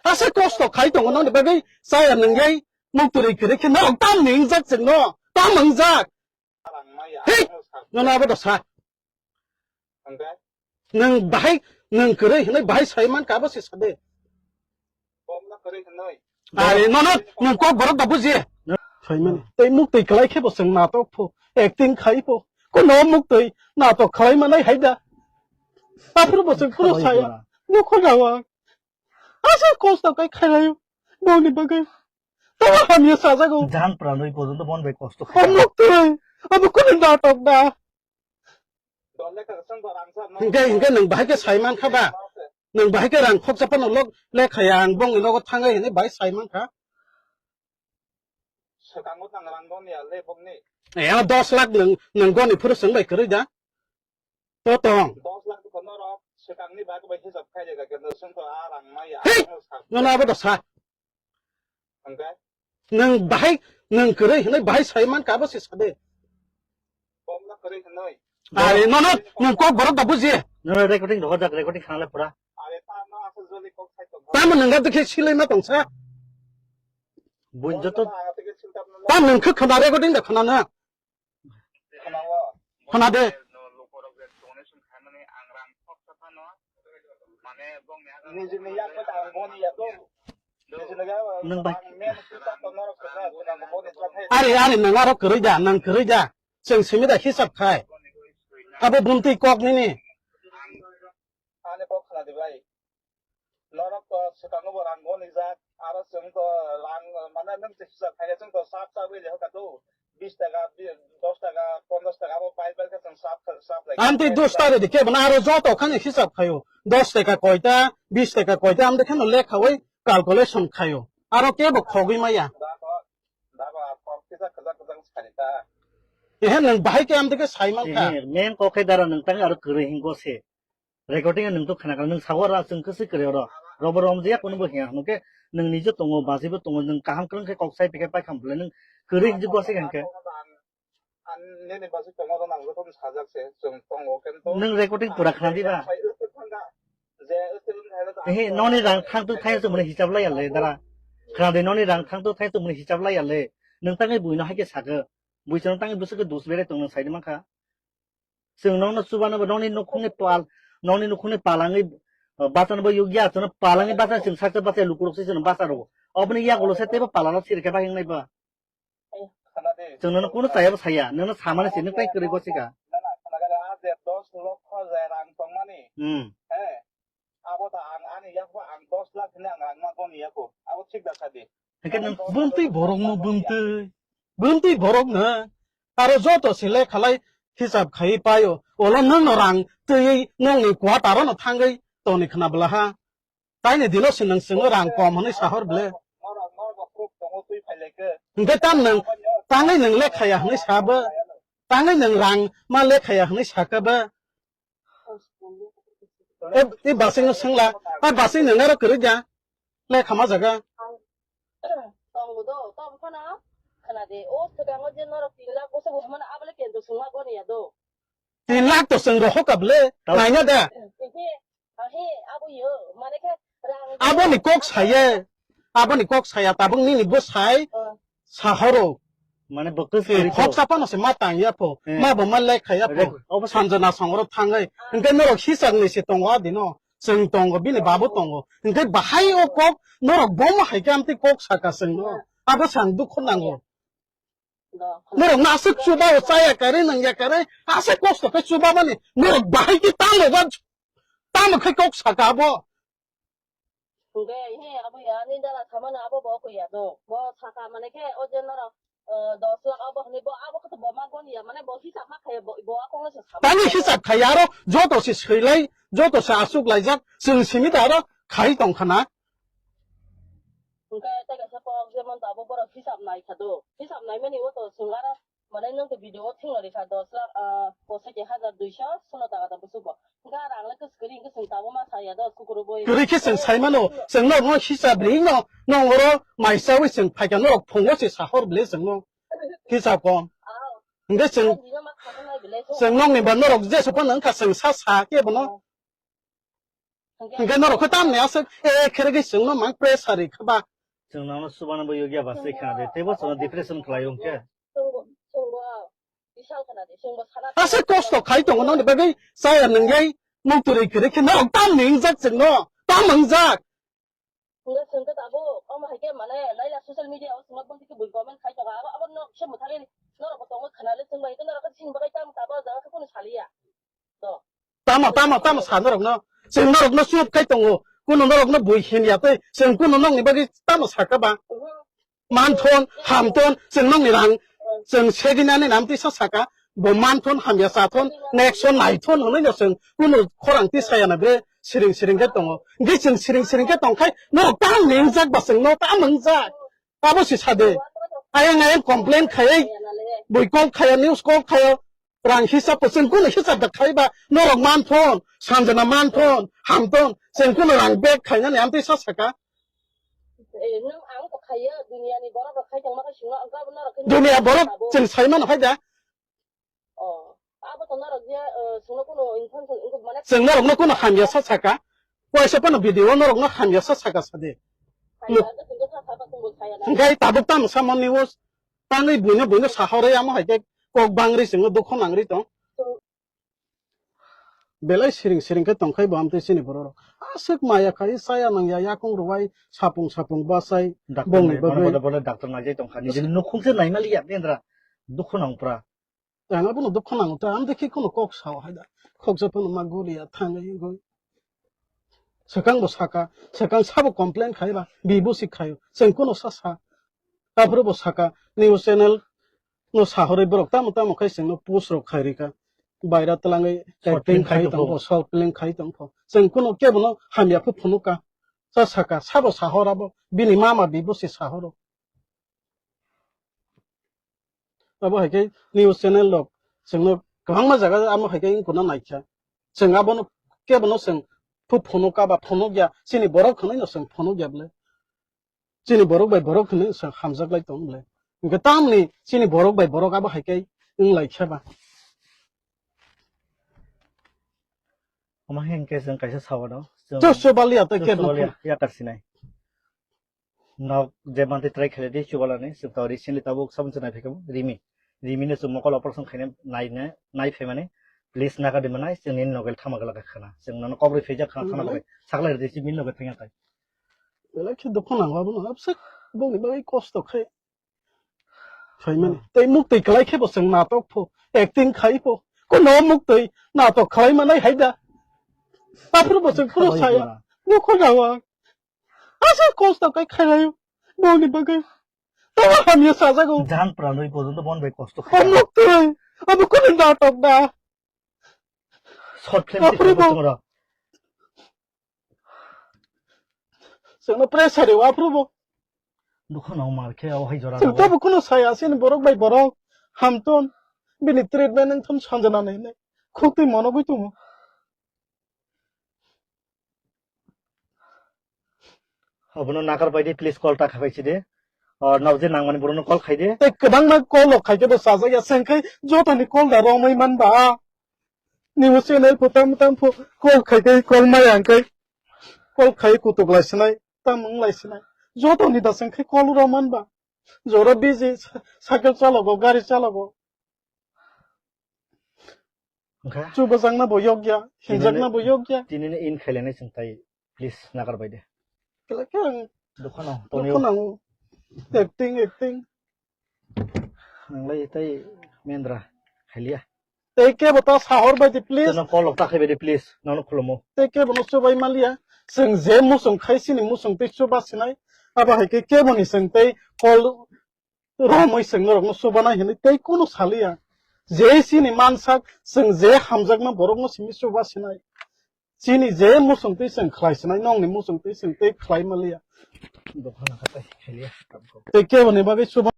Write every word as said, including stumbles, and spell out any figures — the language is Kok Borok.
Asa kosto khai tongo nangni bagwi chaya nangwi muk twi kwrwi khe norok tam ni wngjak chwngno, tam wngjak. Hei! Nono abo da sa. Nwng bahai, nwng kwrwi hwnwi bahai sai man ka abo se sa de. Are nono nwng kok borok da buji. Sai mani. Tei muk twi kwlai khe bo chwng natok pho, acting khai pho. Kono muk twi natok khlai manai hai da. Aphuru bo chwng phuru saya. Nokho jawa. Asa kosto kai khairayo. Boni bagwi. Tama hamya sajago. Jan pranoi porjonto bon bai kosto khai. Omuk twi. Abo kono natok da. Hingke, hingke nwng bahai khe sai man kha ba? Nwng bahai khe rang khoksa phano lok le khaya ang bongni nogo thangai hinwi bahai sai man kha. Swkango tang rang goni ya le bongni. Eh, dos lakh nwng, nwng goni phuru swng bai kwrwi da? To tong. Dos lakh ko norok swkangni bagwi bai hisab khai rega khe, nwng swng to a rang maya. Hei! Ang sa. Nono abo da sa. Hingke? Nwng bahai, nwng kwrwi hwnwi bahai sai man ka abo se sa de. Bomla kwrwi hwnwi. Are nono nwng kok borok da buji. Nono recording rohor jak, recording khana le pura. Are ta no asa joli kok sai tong. Tamo nwng ga dikhe silai ma tong sa. Buin joto. Ta nwng khe khana recording da khana na. Khana de. Nwng bai. Ari, ari, nwng aro kwrwi da, nwng kwrwi da. Chwng simi da hisab khai. Abo bumtwi kok nini. Ani kok khana de bai. Norok to swkango bo rang goni jak, aro chwng to rang, mane, nwng se hisab khaina chwng to sap sap wi le hoka to, bis taka, bi-, dos taka, ponchash taka abo bai bai khe chwng sap, sap lai. Amtwi dos taka de kebo na aro joto khani hisab khayo. Dos taka koita, bis taka koita, amtwi kheno lekhawi calculation khayo. Aro kebo khogwi maya. Dago, dago, a kok kisa kwchak kwchak sari ta. Ehe, nwng bahai khe amtwi khe sai man kha. Ehe, main kok khe dara nwng tang aro kwrwi hingo se. Recording nwng to khna kha, nwng sago ra chwng khe se kwrwi oro. Robo rom je ya kono bo hiya hwnke nwng nije tongo, bajibo tongo, nwng kaham kwrwng khe kok sai pikhe pai kham bwle nwng kwrwi je gose khe hwnke. Ang nini basi tongo ro nang joto sajak se chwng tongo kento. Nwng recording pura khna diba? Ehe, noni rang thang tu thai tu muni hisab lai ya le dara. Khna de noni rang thang tu thai tu muni hisab lai ya le. Nwng tangwi buino hai khe sakhe. Buisano tangwi bwswk khe dus berai tong nwng sai de man kha. Chwng nokno chubano bo nokni nukhungni pal, nokni nukhungni palangwi, uh, bachano bo yokya, chwngno palangwi bacha chwng saksa bacha lukurok se chwngno bacha rwo. Oboni yagulo se teibo palarok sirikhe bahai wngnai ba. Chwng nono kunu chayabo saya, nono samani se nwng tai kwrwi gosika. Hmm. Abo ta ang ani yakbo ang dos lakh hwnwi ang rang ma goni yako. Abo thik da sadi. Hwnkhe nwng bumtwi borokno bumtwi. Bumtwi borokno. Aro joto se lekhalai hisab khai paio. Olo nwngno rang twiwi nongni quarter-o no thangwi tongni khna bwlaha. Taini dino se nwng chwngno rang kom hwnwi sahor ble. Hwnkhe tam nwng, tangwi nwng lekhaya hwnwi sabo. Tangwi nwng rang ma lekhaya hwnwi sakabo. E, e basing no sengla. A basing no naro kwrwi ja. Le khama jaga. Tongo do, tong phano. Khana de, o swkango je norok tin lakh boso bo mano abole kendro sungma goni ya do. Tin lakh to seng rohok ka bole. Naina da. Ehe, ahe, abo yo, mane khe rang. Aboni kok saye. Aboni kok saya tabuk nini bo sai. Sahoro. Mane bo kwswk kwrwi kok. Khoksa phano se ma tang ya pho. Ma bo ma lek kha ya pho. Sanjana songro thangai. Hwnkhe norok hisab ni se tongo adino. Chwng tongo, bini babu tongo. Hwnkhe bahai o kok norok bomo hai khe amtwi kok saka chwngno. Abo sang dukhu nango. Norok no aswk chuba o chaya kare nangya kare. Aswk kosto khe chuba mani. Norok bahai khe tamo ba, tamo khe kok saka abo. Hwnkhe, he, abo ya, ani dala samano abo bo koi ya do. Bo saka mane khe, o je norok, eh, dos lakh abo hwnwi bo abo khe to bo ma goni ya, mane bo hisab ma khaye bo, bo a kongno se sama. Tani hisab khaye aro joto se swilai, joto se aswk laijak, chwng simi da aro khai tong khana. Hwnkhe, tei kaisa kok jemon to abo borok hisab nai kha do. Hisab nai mani o to chwng aro Mane nwng to video o thwngwi rikha dos lakh, ah, pochai hajar duiso suno taka da busugo. Hwnkhe rang le kwswk kwrwi hwnkhe chwng tabuk ma saya do, kukurubui. Kwrwi khe chwng sai mano, chwng norokno hisab ri no, nong oro mai chaui chwng phaikha norok phungo se sahor ble chwngno. Hisab kom. Ah. Hwnkhe chwng, ah, bino ma khana nai bile. Chwng nokni ba norok jesa phano wngkha chwng sa sa khe bono. Ah. Hwnkhe norok khe tamni aswk, eh, khere khe chwngno mang pressure ri kha ba. Chwng nono chubana bo yogya ba se khna de. Teibo chwngno depression khlai hwnkhe. Aswk kosto khai tongo nokni bagwi chaya nwnglai muktwi khere khe norok tamni wngjak chwngno. Tam wngjak. Hwnkhe chwng khe tabuk omo hai khe mane naila social media o chwngno bwtwi khe bui comment khai tongo. Abo, abo nok se mwthangwi norok bo tongo khna le chwng bai khe norok khe chini bagwi tamo tabuk o jaga khe kunu saliya. Tamo, tamo, tamo sa norokno. Chwng norokno chup khai tongo. Kuno norokno bui himya tei chwng kuno nokni bagwi tamo saka ba? Manthon, hamthon, chwng nokni rang, chwng segini ani nam tisa saka. Bo manthon, hamya sathon, nekson, naithon hwnwi no chwng kuno khorang tisaya na bre siring siring khe tongo. Hwnkhe chwng siring siring khe tongkhai norok tamo wngjak ba chwngno tamo wngjak. Abo si sade. Ayang ayang complain khayai, bui call khayo, news call khayo. Rang hisab bo chwng kunu hisab da khai ba, norok manthon, Sanjana manthon, hamthon, chwng kunu rang bag khainani amtwi sa saka. Eh, nwng ang to khaiyo, duniani borok rok khai tongma khe sino, ang kabo norok khe Dunia borok abo. Chwng sai mano hai da. Oh, abo to norok je, eh, sino kunu intention, wngkha mane Chwng norokno kunu hamya sa saka. Waisa phano video norokno hamya sa saka sade. Hamya sa saka, sa saka, kunu saya da. Hwnkhe tabuk tamo samo news. Tangwi buino buino sahorwi amo hai khe kok bangri chwngno dukho nangri tong. Belai siring siring khe tongkhai bo amtwi chini borok rok. Aswk maya khai chaya nangya yakung rwai sapung sapung bachai Doctor bongni nai, bono bagwi. Bodo bodo doctor naijai tongkha. Nijini nukhung se naimaliya bendra dukho nangpra. Ang abono dukho nango ta, amtwi khe kheno kok sao hai da. Khoksa phano ma guriya thangwi wngwi. Swkang bo saka, swkang sabo complain khai ba, bibo si khaio. Chwng kuno sa sa. Aphuru bo saka, news channel no sahorwi borok tamo tamo khai chwngno post rok khai rika. Baira twlangwi short film acting khai khai tongpho. Tongpho, short film khai tongpho. Chwng kuno kebono hamya phu phunuka. Sa saka, sabo sahor abo, bini mama bibo si sahoro. Abo hai khe news channel rok chwngno kwbangma jaga amo hai khe wng kuna naikha. Chwng abono kebono chwng phu phunuk ka ba phunuk ya, chini borok hwnwi no chwng phunuk ya bwle. Chini borok bai borok hwnwi chwng hamjak lai tong bwle. Hwnkhe tamni chini borok bai borok abo hai khe wng lai khe ba. Omo hai hwnkhe chwng kaisa sawano, chwng Chwng chubaliya tei chwng kebono chubaliya, phun- yakar sinai. Nok je manti try khaile di chubalani, chwng to recently tabuk sabun se nai phaikha Rimi. Rimi no chwng mokol operation khaina nai ne, nai phaimani, please naga di manai, chwng nini nokel thama gala khana. Chwng nono kok rwi phaijak khana thana bagwi. Sakla ridi si min nokel thangya tai. Belai khe dukhu nango abono, abse bongni bagwi kosto khai. Phaimani. Hmm. Tei muktwi kwlai khe bo chwng natok pho, acting khai pho. Kono muktwi natok khlai manai hai da. Aphuru bo chwng phuru saya. Dukhu nango. Asa kosto kai khailai boni bagwi. Tamo hamya sajago. Jan pranwi porjonto bon bai kosto khai. Omuk twi. Abo kunu natok da. Short film Aphuru bo. Chwngno pressure rw aphuru bo. Dukhu nang mar khe o hai jora. Chwng tabo kunu saya sini borok bai borok. Hamton. Bini treatment wngthon sanjana nai nai. Khuk twi monogwi tongo. Abono nakar bai di, please call ta khabai si de. O, nao je nangmani borokno call khai de. Tei kwbangma call rok khai khe bo chajak ya, chwng khai jotoni call da romwi man ba. Nini channel pho tam tam pho call khai khai call maya hwn khai. Call khai kutuk lai sinai, tam wng lai sinai. Jotoni da chwng khai call rw man ba. Jora busy, cycle chalogo, gari chalogo. Wngkha? Chubajakna bo yokya, hinjakna bo yokya. Tinini in khailainai chwng tai, please, nagar bai de. Kela khe ang Dukha no, Tonio. Dukha nango. Acting, acting. Nanglai tai Mendra khailia. Tei kebo ta sahor bai di, please. Teno call ta khai bai di, please. Nangno khulumo. Tei kebo no chubai malia. Chwng je muchung khai sini muchung tei chuba sinai. Abo hai khe kebo ni chwng tei call romwi chwng norokno chubanai hinwi tei kunu saliya. Je chini mansak, chwng je hamjakma borokno simi chuba sinai. Chini je muchung twi chwng khlai sinai, nokni muchung twi chwng tei khlai maliya. Dukha nakha tai khailia. Tei kebo ni bagwi chuba